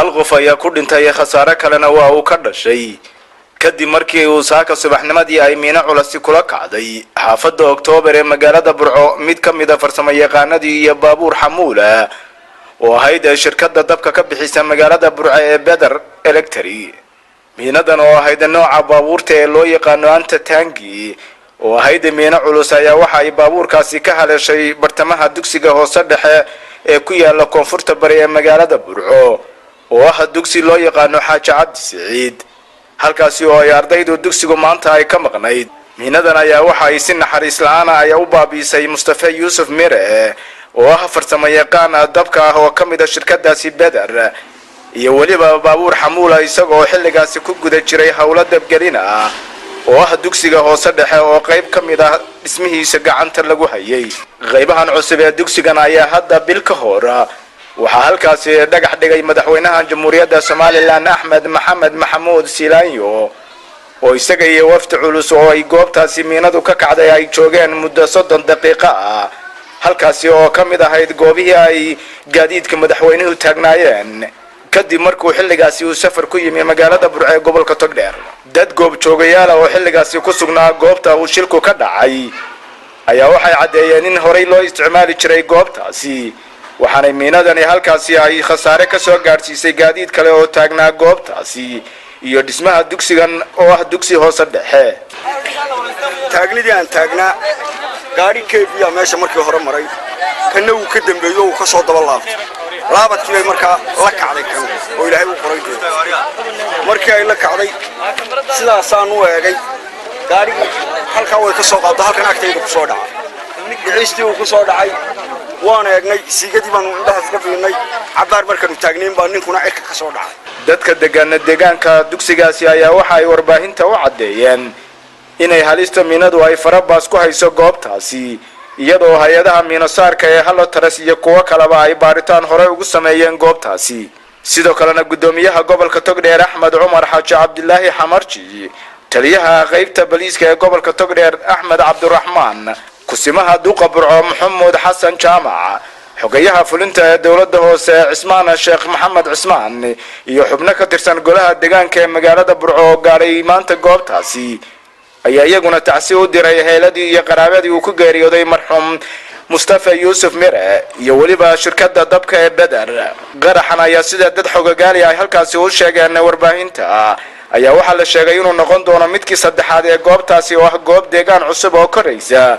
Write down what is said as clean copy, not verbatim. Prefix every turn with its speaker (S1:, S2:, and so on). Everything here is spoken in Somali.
S1: Hal qof ayaa ku dhintay, khasaare kalena waa uu ka dhashay, kadib markii uu saaka subaxnimadii ay miino culasi kula kacday xaafadda Oktoobar ee magaalada Burco mid ka mid a farsamo yaqaanadii iyo baabuur xamuula oo ahayd ee shirkadda dabka ka bixisa magaalada Burco ee Beder Electric. Miinadan oo ahayd nooca baabuurta ee loo yaqaano anta taangi oo ahayd miino culus ayaa waxa ay baabuurkaasi ka haleeshay bartamaha dugsiga hoose dhexe ee ku yaala koonfurta bari ee magaalada Burco, oo ah dugsi loo yaqaano Xaaji Cabdi Siciid, halkaasi oo ay ardaydu dugsigu maanta ay ka maqnayd. Miinadan ayaa waxa ay si naxariis la-aana ay u baabiisay Mustafe Yuusuf Mire oo ah farsamo yaqaan dabka ah oo ka mid a shirkadaasi Beder, iyo weliba baabuur xamuula, isagoo xilligaasi ku guda jiray howlo dabgelin ah oo ah dugsiga hoose dhexe oo qayb ka mid ah dhismihiisa gacanta lagu hayay. Qaybahan cusub ee dugsigan ayaa hadda bil ka hor waxaa halkaasi dhagax dhigay madaxweynaha Jamhuuriyadda Somaliland, Axmed Maxamed Maxamuud Silaanyo, oo isaga iyo wafdi culus oo ay goobtaasi miinadu ka kacday ay joogeen muddo 30 daqiiqo ah, halkaasi oo ka mid ahayd goobihii ay gaadiidka madaxweynuhu taagnaayeen, kadib markuu xilligaasi uu safar ku yimi magaalada Burco ee gobolka Togdheer. Dad goobjoogayaala oo xilligaasi ku sugnaa goobta uu shilku ka dhacay ayaa waxay caddeeyeen in horey loo isticmaali jiray goobtaasi, waxaanay miinadani halkaasi ay khasaare ka soo gaadhsiisay gaadiid kale oo taagnaa goobtaasi iyo dhismaha dugsigan oo ah dugsi hoose dhexe.
S2: Taagnidii aan taagnaa, gaadhi keebiyaa meesha markii hore maray, kanna wuu ka dambeeyo, uu ka soo daba laabtay. Laabadkii bay markaa la kacday kan oo Ilaahay u qoray dee. Markii ay la kacday, sidaasaan u eegay gaadhigii. Halkaa way ka soo qaaddo, halkan agtayda ku soo dhaca. Dhicistii uu ku soo dhacay waan eegnay, siigadii baanu indhahaas ka fiirnay. Cabbaar markaanu taagnayn baa ninkuna cirka ka soo dhacay.
S1: Dadka degan deegaanka dugsigaasi ayaa waxa ay warbaahinta u caddeeyeen inay halista miinadu ay farabaas ku hayso goobtaasi, iyadoo hay-adaha miinosaarka ee Halotaras iyo kuwo kaleba ay baaritaan horey ugu sameeyeen goobtaasi. Sidoo kalena guddoomiyaha gobolka Togdheer, Axmed Cumar Xaaji Cabdilaahi Xamarji, taliyaha qaybta boliiska ee gobolka Togdheer, Axmed Cabdiraxmaan, kusimaha duqa Burco, Maxamuud Xasan Jaamac, xogayaha fulinta ee dowladda hoose, Cismaan Sheekh Maxamed Cismaan, iyo xubno ka tirsan golaha deegaanka ee magaalada Burco oo gaadhay maanta goobtaasi ayaa iyaguna tacsi u diray heeladii iyo qaraabadii uu ku geeriyooday marxuum Mustafa Yuusuf Mire iyo weliba shirkadda dabka ee Beder. Qaraxan ayaa sida dad xogogaali ay halkaasi u sheegeen warbaahinta ayaa waxaa la sheegay inuu noqon doono midkii saddexaad ee goobtaasi oo ah goob deegaan cusub oo koraysa.